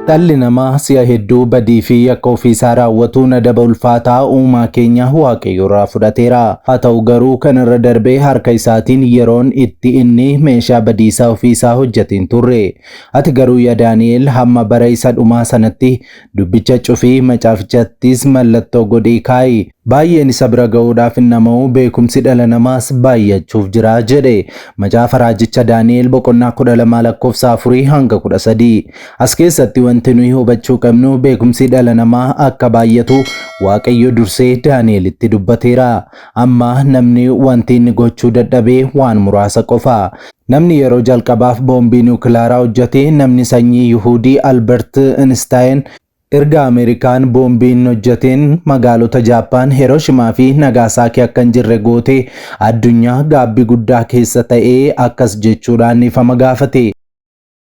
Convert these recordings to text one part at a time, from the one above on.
Dhalli namaa si'a hedduu badii fi yakka ofiisaa raawwatuun adaba ulfaataa uumaa keenya Waaqayyo irraa fudhateera. Haa ta'u garuu kanarra darbee harka isaatiin yeroon itti inni meeshaa badiisaa ofiisaa hojjete hin turre. Ati garuu yaa Daani'el hamma bara isa dhumaa sanatti dubbicha cufii macaafichattis mallattoo godhii kaa'i. Baay'een isa bira ga'uudhaaf hin dhama'u, beekumsi dhala namaas baay'achuuf jira jedhe. Macaafa Raajicha Daani'el boqonnaa 12 lakkoofsa 4 hanga 13. As keessatti wanti nuyi hubachuu qabnu beekumsi dhala namaa akka baay'atu Waaqayyo dursee Daani'elitti dubbateera. Amma namni wanti inni gochuu dadhabe waan muraasa qofa. Namni yeroo jalqabaaf boombii niwukilaaraa hojjete namni sanyii Yihuudii Albert Einstein Erga Ameerikaan boombii inni hojjateen magaalota Jaappaan Hirooshimaa fi Nagaasaakii akka hin jirre gootee addunyaa gaabbii guddaa keessa ta'ee akkas jechuudhaan dhiifama gaafate.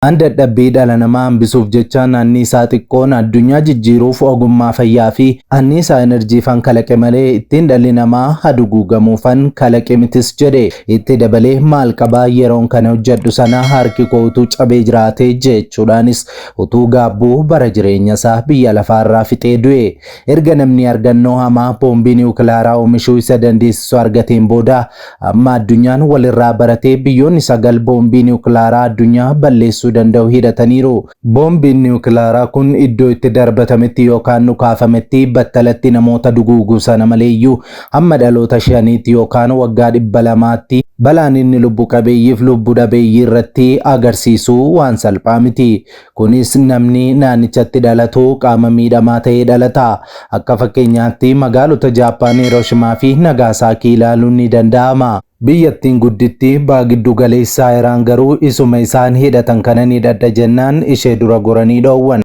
An dadhabbii dhala namaa hambisuuf jechaan anniisaa xiqqoon addunyaa jijjiiruuf ogummaa fayyaa fi anniisaa enerjiifan kalaqe malee ittiin dhalli namaa haduguugamuufan kalaqe mitis jedhe. Itti dabalee maal qaba yeroon kana hojjadhu sana harki koo utuu cabee jiraatee jechuudhaanis Utuu gaabbuu bara jireenya isaa biyya lafaa irraa fixee du'e. Erga namni argannoo hamaa boombii niwukilaaraa oomishuu isa dandeessisu argateen booda amma addunyaan walirraa baratee biyyoonni 9 boombii niwukilaaraa addunyaa balleessuu danda'u hidhataniiru. Boombiin niwukilaaraa kun iddoo itti darbatametti yookaan dhukaafametti battalatti namoota duguugu sana maleeyyuu hamma dhaloota shaniitti yookaan waggaa 200tti balaan inni lubbu qabeeyyiif lubbu dhabeeyyii irratti agarsiisu waan salphaa miti. Kunis namni naannichatti dhalatu qaama miidhamaa ta'ee dhalata. Akka fakkeenyaatti magaalota Jaappaan Hirooshimaa fi Nagaasaakii ilaaluun ni danda'ama. Biyyattiin gudditti baha giddu galeessaa Iraan garuu isuma isaan hidhatan kanan hidhadha jennaan ishee dura goranii dhoowwan.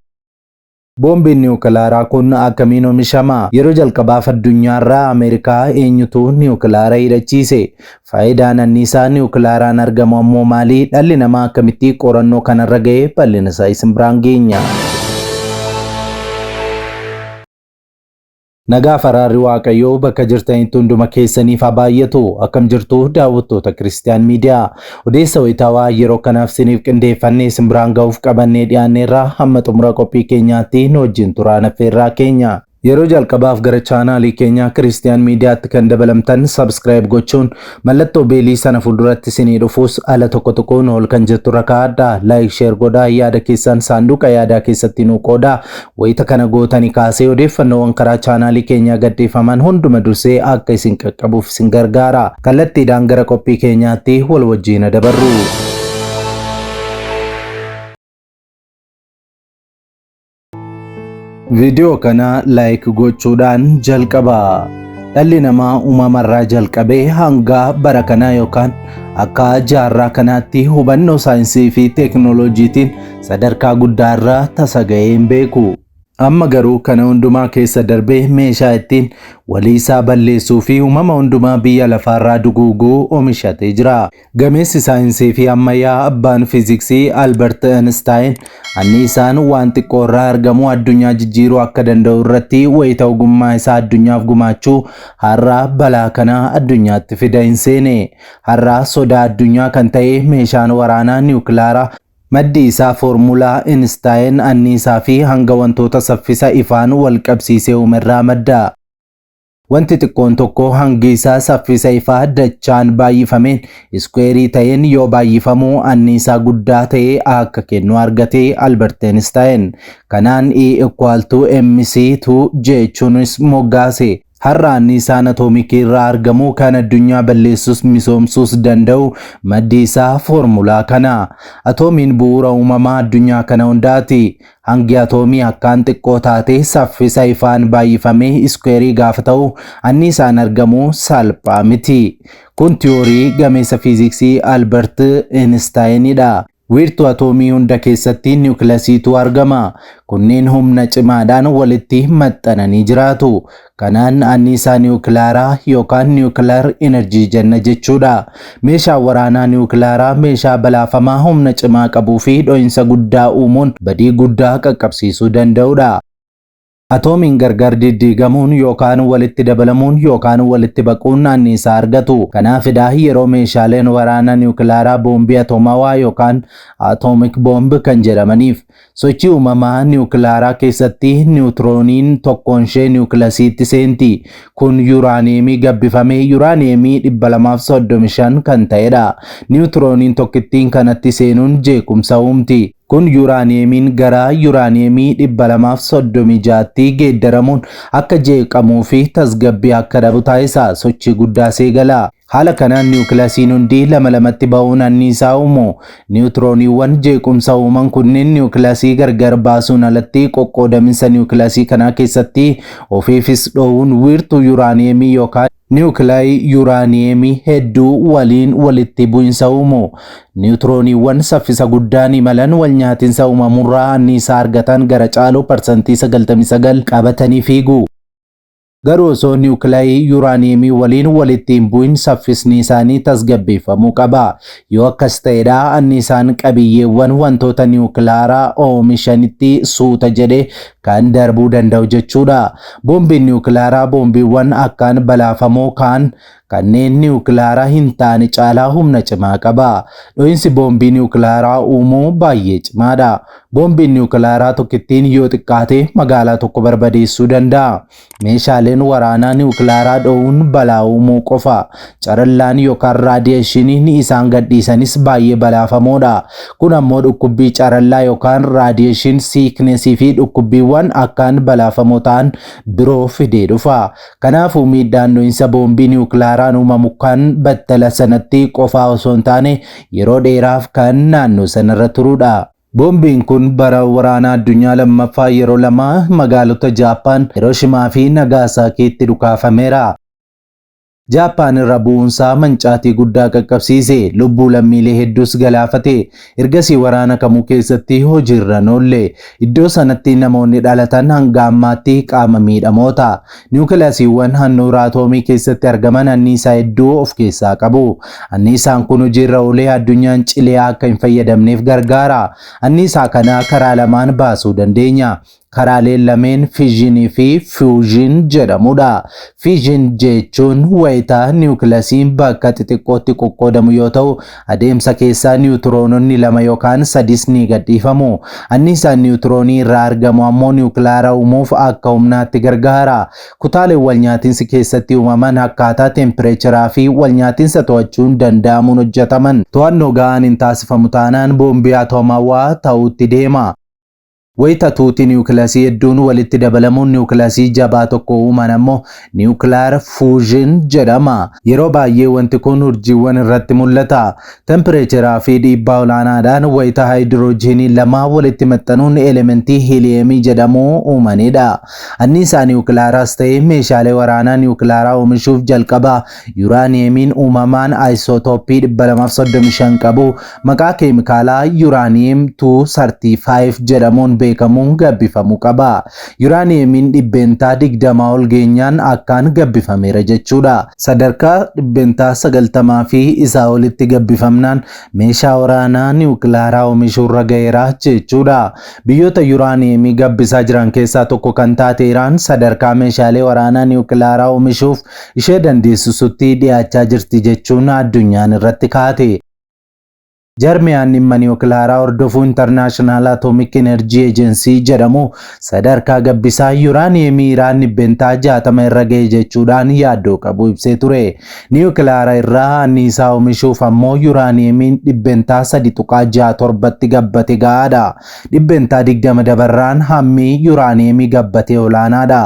Boombiin niwukilaaraa kun akkamiin omishama? Yeroo jalqabaaf addunyaarraa Ameerikaa eenyutu niwukilaara hidhachiise? Faayidaan anniisaa niwukilaaraan argamu ammoo maali? Dhalli namaa akkamitti qorannoo kanarra ga'e? Bal'inasaa isin biraan geenya. Nagaaf araarri Waaqayyoo bakka jirtanitti hunduma keessaniif haa baay'atu. Akkam jirtu daawwattoota Kiristiyaan Miidiyaa. Odeessa wayitaawaa yeroo kanaaf isiniif qindeeffannee isin biraan ga'uuf qabannee dhiyaanneerra hamma xumura qophii keenyaatti nu wajjin turaan affeerraa keenya. Yeroo jalqabaaf gara chaanaalii keenyaa Kiristiyaan Miidiyaatti kan dabalamtan subscribe gochuun mallattoo beelii sana fuulduratti isinii dhufuus ala tokko tuquun ol kan jettu irra kaa'adha. Like share godhaa yaada keessan saanduqa yaadaa keessatti nuu qoodaa. Wayita kana gootanii kaasee odeeffannoowwan karaa chaanaalii keenyaa gadhiifaman hunduma dursee akka isin qaqqabuuf isin gargaara. Kallattiidhaan gara qophii keenyaatti wal wajjiin ha dabarru. Viidiyoo kana like gochuudhaan jalqabaa. Dhalli namaa uumamarraa jalqabee hanga bara kanaa yookaan akka jaarraa kanaatti hubannoo saayinsii fi teeknooloojiitiin sadarkaa guddaarra tasa ga'ee hin beeku. Amma garuu kana hundumaa keessa darbee meeshaa ittiin walii isaa balleessuu fi uumama hundumaa biyya lafaarraa duguuguu oomishatee jira. Gameessi saayinsii fi ammayyaa abbaan fiiziksii Albert Einstein anniisaan waan xiqqoo irraa argamu addunyaa jijjiiruu akka danda'u irratti wayita ogummaa isaa addunyaaf gumaachuu har'a balaa kana addunyaatti fida hin seene. Har'a sodaa addunyaa kan ta'e meeshaan waraanaa niwukilaaraa maddi isaa foormulaa Einstein anniisaa fi hanga wantoota saffisa ifaan wal qabsiisee uumerraa madda. Wanti xiqqoon tokko hangi isaa saffisa ifaa dachaan baay'ifameen iskuweerii ta'een yoo baay'ifamu anniisaa guddaa ta'e akka kennu argate Albert Einstein. Kanaan E equal to mc2 jechuunis moggaase. Har'a anniisaan atoomikii irraa argamu kan addunyaa balleessus misoomsuus danda'u maddi isaa foormulaa kana. Atoomiin bu'uura uumamaa addunyaa kana hundaati. Hangi atoomii akkaan xiqqoo taate saffisa ifaan baay'ifamee iskuweerii gaafa ta'u anniisaan argamu salphaa miti. Kun tiyoorii gameessa fiiziksii Albert Inistaayinidha. Wiirtuu atoomii hunda keessatti niwukilasiitu argama. Kunneen humna cimaadhaan walitti maxxananii jiraatu. Kanaan anniisaa niwukilaaraa yookaan nuclear energy jenna jechuudha. Meeshaan waraanaa niwukilaaraa meeshaa balaafamaa humna cimaa qabuu fi dho'insa guddaa uumuun badii guddaa qaqqabsiisuu danda'udha. Atoomiin gargar diddiigamuun yookaan walitti dabalamuun yookaan walitti baquun anniisaa argatu. Kanaafidha yeroo meeshaaleen waraana niwukilaaraa boombii atoomawaa yookaan atomic bomb kan jedhamaniif. Sochii uumamaa niwukilaaraa keessatti niwutirooniin tokkoonshee niwukilasiitti seenti. Kun yuuraaniyeemii gabbifamee yuuraaniyeemii 235 kan ta'edha. Niwutirooniin tokkittiin kanatti seenuun jeequmsa uumti. Kun yuuraaniyeemiin gara yuuraaniyeemii 236tti geeddaramuun akka jeeqamuu fi tasgabbii akka dhabu taasisa. Sochii guddaa eegala. Haala kanaan niwukilasiin hundi lama lamatti ba'uun anniisaa uumu. Niwutirooniiwwan jeequmsa uuman kunneen niwukilasii gargar baasuun alatti qoqqoodaminsa niwukilasii kanaa keessatti ofiifis dhoowuun wiirtuu yuuraaniyeemii yookaan niwukilaayii yuuraaniyeemii hedduu waliin walitti bu'insa uumu. Niwutirooniiwwan saffisa guddaan imalan wal nyaatinsa uumamurraa anniisaa argatan gara caalu 99% qabatanii fiigu. Garuu osoo niwukilaayii yuuraaniyeemii waliin walitti hin bu'in saffisni isaanii tasgabbeeffamuu qaba. Yoo akkas ta'edha anniisaan qabiyyeewwan wantoota niwukilaaraa oomishanitti suuta jedhee kan darbuu danda'u jechuudha. Boombiin niwukilaaraa boombiiwwan akkaan balaafamoo kaan kanneen niwukilaaraa hin taane caalaa humna cimaa qaba. Dho'insi boombii niwukilaaraa uumuu baay'ee cimaadha. Boombiin niwukilaaraa tokkittiin yoo xiqqaate magaalaa tokko barbadeessuu danda'a. Meeshaaleen waraanaa niwukilaaraa dho'uun balaa uumuu qofa. Carallaan yookaan raadiyeeshiniin isaan gadhiisanis baay'ee balaafamoodha. Kun ammoo dhukkubbii carallaa yookaan radiation sicknessii fi dhukkubbiiwwan akkaan balaafamoo ta'an biroo fidee dhufa. Kanaafuu miidhaan dho'insa boombii niwukilaaraan uumamu kan battala sanatti qofaa osoo hin taane yeroo dheeraaf kan naannoo sanarra turudha. Boombiin kun bara waraana addunyaa lammaffaa yeroo lama magaalota Jaappaan Hirooshimaa fi Nagaasakiitti dhukaafameera. Jaappaan irra bu'uunsaa mancaatii guddaa qaqqabsiise. Lubbuu lammiilee hedduus galaafate. Ergasii waraana kamuu keessatti hojiirra hin oolle. Iddoo sanatti namoonni dhalatan hanga ammaatti qaama miidhamoota. Niwukilasiiwwan handhuura atoomii keessatti argaman anniisaa hedduu of keessaa qabu. Anniisaan kun hojiirra oolee addunyaan cilee akka hin fayyadamneef gargaara. Anniisaa kana karaa lamaan baasuu dandeenya. Karaaleen lameen fissionii fi fusion jedhamudha. Fission jechuun wayitaa niwukilasiin bakka xixiqqootti qoqqoodamu yoo ta'u, adeemsa keessaa niwutiroononni lama yookaan sadis ni gadhiifamu. Anniisaan niwutiroonii irraa argamu ammoo niwukilaara uumuuf akka humnaatti gargaara. Kutaaleen wal nyaatinsi keessatti uumaman akkaataa teempireecharaa fi wal nyaatinsa to'achuun danda'amuun hojjetaman. To'annoo ga'aan hin taasifamu taanaan boombii atoomawaa ta'utti deema. Wayita tuuti niwukilasii hedduun walitti dabalamuun niwukilasii jabaa tokko uuman ammoo nuclear fusion jedhama. Yeroo baay'ee wanti kun urjiiwwan irratti mul'ata. Tempireecharaa fi dhiibbaa olaanaadhaan wayita haayidiroojiinii lama walitti maxxanuun elementii hiiliyeemii jedhamu uumanidha. Anniisaa niwukilaaraas ta'e meeshaalee waraanaa niwukilaaraa oomishuuf jalqaba yuuraaniyeemiin uumamaan aayisootoppii 235 qabu maqaa keemikaalaa yuuraaniyeem 235 jedhamuun beekamuun gabbifamuu qaba. Yuuraaniyeemiin 20% ol geenyaan akkaan gabbifameera jechuudha. Sadarkaa 90% fi isaa olitti gabbifamnaan meeshaa waraanaa niwukilaaraa oomishuurra ga'eera jechuudha. Biyyoota yuuraaniyeemii gabbisaa jiran keessaa tokko kan taate Iraan sadarkaa meeshaalee waraanaa niwukilaaraa oomishuuf ishee dandeessisutti dhiyaachaa jirti jechuun addunyaan irratti kaate. Jarmiyaan dhimma niwukilaaraa hordofuu International Atomic Energy Agency jedhamu sadarkaa gabbisaa yuuraaniyeemii Iraan 60% irra ga'e jechuudhaan yaaddoo qabu ibsee ture. Niwukilaara irraa anniisaa oomishuuf ammoo yuuraaniyeemiin 3.67% gabbate ga'aadha. 20% dabarraan hammi yuuraaniyeemii gabbate olaanaadha.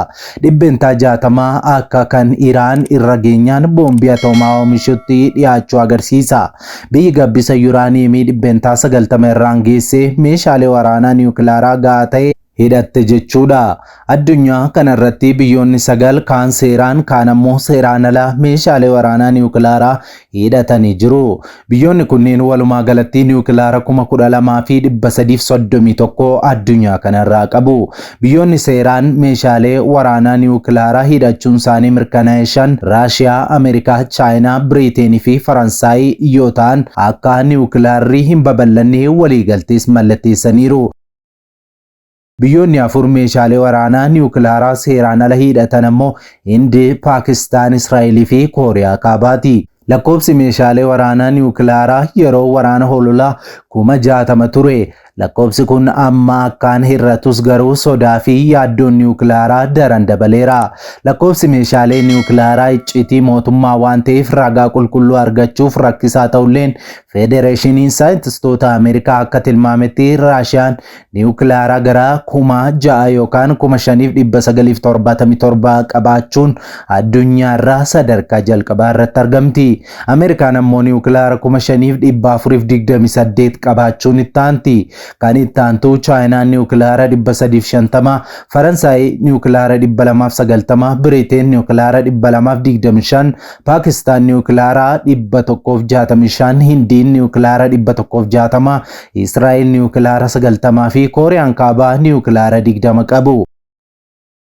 60% akka kan Iraan irra geenyaan boombii atoomaa oomishutti dhiyaachuu agarsiisa. Biyyi gabbisa yuuraaniyeemii 90% irraan geessee meeshaalee waraanaa niwukilaaraa gahaa ta'e hidhatte jechuudha. Addunyaa kanarratti biyyoonni 9 kaan seeraan kaan ammoo seeraan ala meeshaalee waraanaa niwukilaaraa hidhatanii jiru. Biyyoonni kunneen walumaa galatti niwukilaara 12,331 addunyaa kanarraa qabu. Biyyoonni seeraan meeshaalee waraanaa niwukilaaraa hidhachuun isaanii mirkanaa'e 5 Raashiyaa, Ameerikaa, Chaayinaa, Biriiteenii fi Faransaay yoo ta'an akka niwukilaarri hin babal'anne waliigaltees mallatteessaniiru. Biyyoonni afur meeshaalee waraanaa niwukilaaraa seeraan ala hidhatan ammoo Hindi, Paakistaan, Israa'elii fi Kooriyaa Kaabaati. Lakkoofsi meeshaalee waraanaa niwukilaaraa yeroo waraana hololaa 60,000 ture. Lakkoofsi kun amma akkaan hir'atus garuu sodaa fi yaaddoon niwukilaaraa daran dabaleera. Lakkoofsi meeshaalee niwukilaaraa icciitii mootummaa waan ta'eef ragaa qulqulluu argachuuf rakkisaa ta'ulleen Federeeshiniin Saayintistoota Ameerikaa akka tilmaametti Raashiyaan niwukilaaraa gara 6,000 yookaan 5,977 qabaachuun addunyaarraa sadarkaa jalqabaa irratti argamti. Ameerikaan ammoo niwukilaara 5,428 qabaachuun itti aanti. Kan itti aantu Chaayinaan niwukilaara 350, Faransaay niwukilaara 290, Biriteen niwukilaara 225, Paakistaan niwukilaara 165, Hindiin niwukilaara 160, Israa'el niwukilaara 90 fi Kooriyaan Kaabaa niwukilaara 20 qabu.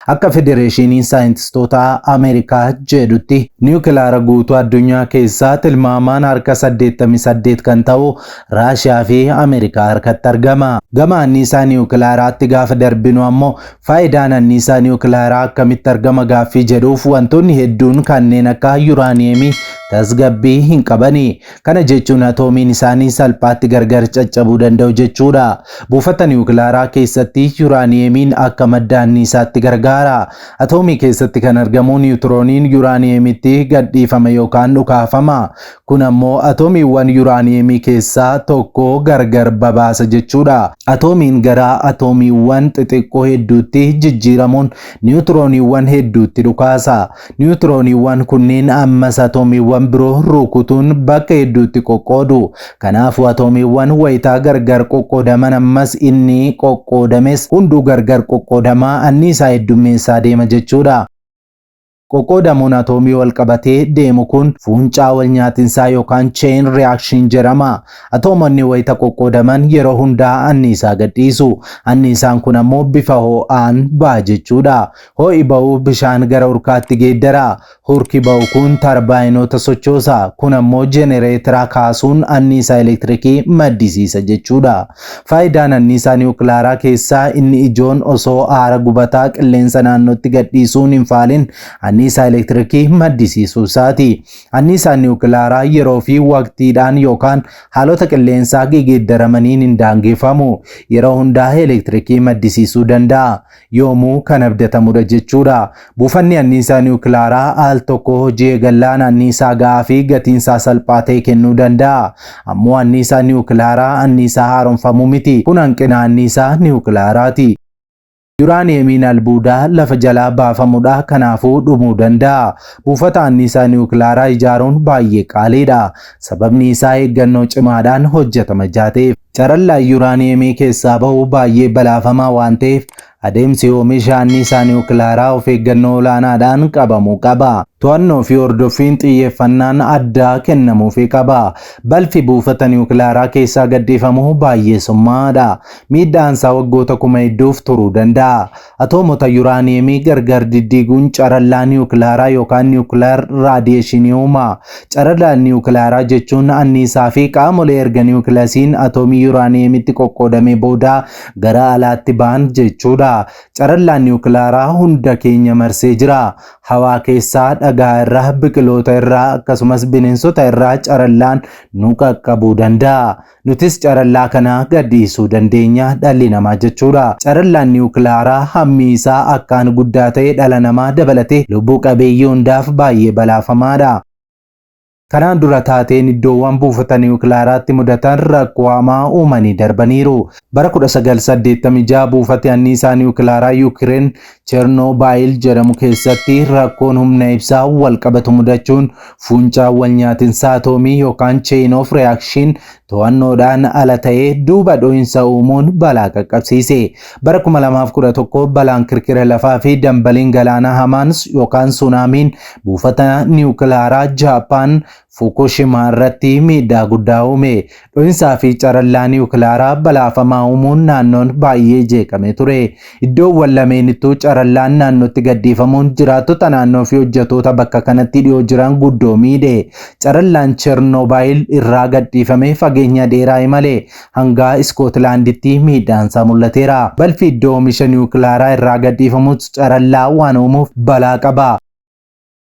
Akka Federeeshiniin Saayintistoota Ameerikaa jedhutti niwukilaara guutuu addunyaa keessaa tilmaamaan harka 88 kan ta'u Raashiyaa fi Ameerikaa harkatti argama. Gama anniisaa niwukilaaraatti gaafa darbinu ammoo faayidaan anniisaa niwukilaaraa akkamitti argama gaaffii jedhuuf wantoonni hedduun kanneen akka yuraaniyeemii tasgabbii hin qabani. Kana jechuun atoomiin isaanii salphaatti gargar caccabuu danda'u jechuudha. Buufata niwukilaaraa keessatti yuraaniyeemiin akka madda anniisaatti gargaara. Atoomii keessatti kan argamu niwutirooniin yuraaniyeemitti gadhiifama yookaan dhukaafama. Kun ammoo atoomiiwwan yuraaniyeemii keessaa tokko gargar babaasa jechuudha. Atoomiin gara atoomiiwwan xixiqqoo hedduutti jijjiiramuun niwutirooniiwwan hedduutti dhukaasa. Niwutirooniiwwan kunneen ammas atoomiiwwan biroo rukutuun bakka hedduutti qoqqoodu. Kanaafuu atoomiiwwan wayitaa gargar qoqqoodaman ammas inni qoqqoodames hunduu gargar qoqqoodamaa anniisaa heddummeessaa deema jechuudha. Qoqqoodamuun atoomii wal qabatee deemu kun fuuncaa wal nyaatinsaa yookaan chain reaction jedhama. Atoomonni wayita qoqqoodaman yeroo hundaa anniisaa gadhiisu. Anniisaan kun ammoo bifa ho'aan baha jechuudha. Ho'i ba'u bishaan gara hurkaatti geeddara. Hurki ba'u kun tarbaayinoota sochoosa. Kun ammoo jenereetira kaasuun anniisaa elektirikii maddisiisa jechuudha. Faayidaan anniisaa niwukilaaraa keessaa inni ijoon osoo aara gubataa qilleensa naannootti gadhiisuun hin faalin anniisaa elektirikii maddisiisuu isaati. Anniisaan niwukilaaraa yeroo fi waqtiidhaan yookaan haalota qilleensaa gegeeddaramaniin hin daangeffamu. Yeroo hundaa elektirikii maddisiisuu danda'a. Yoomuu kan abdatamudha jechuudha. Buufanni anniisaa niwukilaaraa al tokko hojii eegallaan anniisaa ga'aa fi gatiinsaa salphaa ta'e kennuu danda'a. Ammoo anniisaa niwukilaaraa anniisaa haaromfamuu miti. Kun hanqina anniisaa niwukilaaraati. Yuraaniyeemiin albuudaa lafa jalaa baafamudha, kanaafuu dhumuu danda'a. Buufata anniisaa niwukilaaraa ijaaruun baay'ee qaaliidha. Sababni isaa eeggannoo cimaadhaan hojjetama jaateef. Carallaan yuraaniyeemii keessaa bahu baay'ee balaafamaa waan ta'eef adeemsi oomisha anniisaa niwukilaaraa of eeggannoo olaanaadhaan qabamuu qaba. To'annoo fi hordoffiin xiyyeeffannaan addaa kennamuufii qaba. Balfi buufata niwukilaaraa keessaa gadhiifamu baay'ee summaa'aadha. Miidhaan isaa waggoota kuma hedduuf turuu danda'a. Atoomota yuraaniyeemii gargar diddiiguun carallaa niwukilaaraa yookaan niwukilaar raadiyeeshinii uuma. Carallaa niwukilaaraa jechuun anniisaa fi qaamolee erga niwukilasiin atoomii yuraaniyeemitti qoqqoodamee booda gara alaatti ba'an jechuudha. Carallaan niwukilaaraa hunda keenya marsee jira. Hawaa keessaa, dhagaa irraa, biqiloota irraa akkasumas bineensota irraa carallaan nu qaqqabuu danda'a. Nutis carallaa kana gadhiisuu dandeenya dhalli namaa jechuudha. Carallaan niwukilaaraa hammi isaa akkaan guddaa ta'e dhala namaa dabalatee lubbuu qabeeyyii hundaaf baay'ee balaafamaadha. Kanaan dura taateen iddoowwan buufata niwukilaaraatti mudatan rakkoo hamaa uumanii darbaniiru. Bara 1986 buufati anniisaa niwukilaaraa Yuukireen Chernobaayil jedhamu keessatti rakkoon humna ibsaa walqabatu mudachuun fuuncaan walnyaatinsa atoomii yookaan chain of reaction to'annoodhaan ala ta'ee duuba dho'insa uumuun balaa qaqqabsiise. Bara 2011 balaan kirkira lafaa fi dambaliin galaanaa hamaan yookaan suunaamiin buufata niwukilaaraa Jaappaan Fukushimaa irratti miidhaa guddaa uume. Dho'insaa fi carallaa niwukilaaraa balaafamaa uumuun naannoon baay'ee jeeqamee ture. Iddoowwan lameenittuu carallaan naannootti gadhiifamuun jiraattota naannoo fi hojjetoota bakka kanatti dhiyoo jiran guddoo miidhe. Carallaan Chernobaayil irraa gadhiifame fageenya fageenya dheeraa imale hanga Iskootilaanditti miidhaansaa mul'ateera. Balfi iddoo oomisha niwukilaaraa irraa gadhiifamus carallaa waan uumuuf balaa qaba.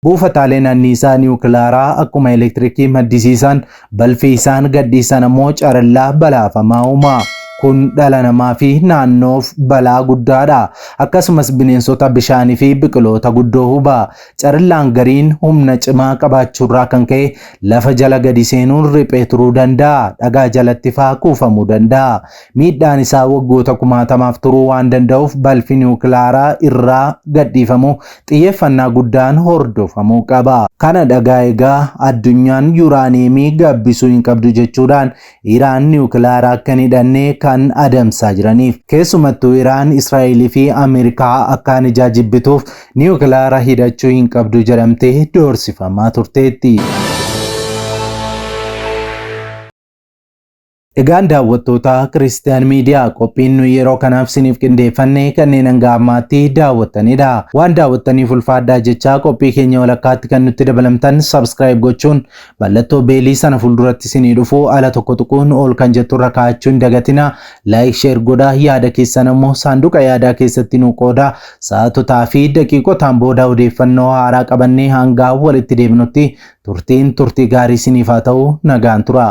Buufataaleen anniisaa niwukilaaraa akkuma elektirikii maddisiisan balfi isaan gadhiisan ammoo carallaa balaafamaa uuma. Kun dhala namaa fi naannoof balaa guddaadha. Akkasumas bineensota bishaanii fi biqiloota guddoo huba. Carallaan gariin humna cimaa qabaachuurraa kan ka'e lafa jala gadi seenuun riphee turuu danda'a. Dhagaa jalatti faa kuufamuu danda'a. Miidhaan isaa waggoota kumaatamaaf turuu waan danda'uuf balfi niwukilaaraa irraa gadhiifamu xiyyeeffannaa guddaan hordofamuu qaba. Kana dhagaa egaa addunyaan yuuraaniyeemii gabbisuu hin qabdu jechuudhaan Iraan niwukilaara akka hin hidhanne kan adamsaa jiraniif. Keessumattuu Iraan Israa'elii fi Ameerikaa akkaan ijaa jibbituuf niwukilaara hidhachuu hin qabdu jedhamtee doorsifamaa turteetti. Egaan daawwattoota Kiristiyaan Miidiyaa qophiin nuyi yeroo kanaaf siniif qindeeffanne kanneen hanga ammaatti daawwattanidha. Waan daawwattaniif ulfaadhaa jechaa qophii keenya walakkaatti kan nutti dabalamtan subscribe gochuun mallattoo beelii sana fuulduratti isinii dhufu ala tokko tuquun ol kan jettu irra kaa'achuu hin dagatina. Like share godhaa yaada keessan ammoo saanduqa yaadaa keessatti nu qoodaa. Sa'aatotaa fi daqiiqotaan booda odeeffannoo haaraa qabannee hanga walitti deebinutti turtiin turtii gaarii isiniif haa ta'u nagaan tura.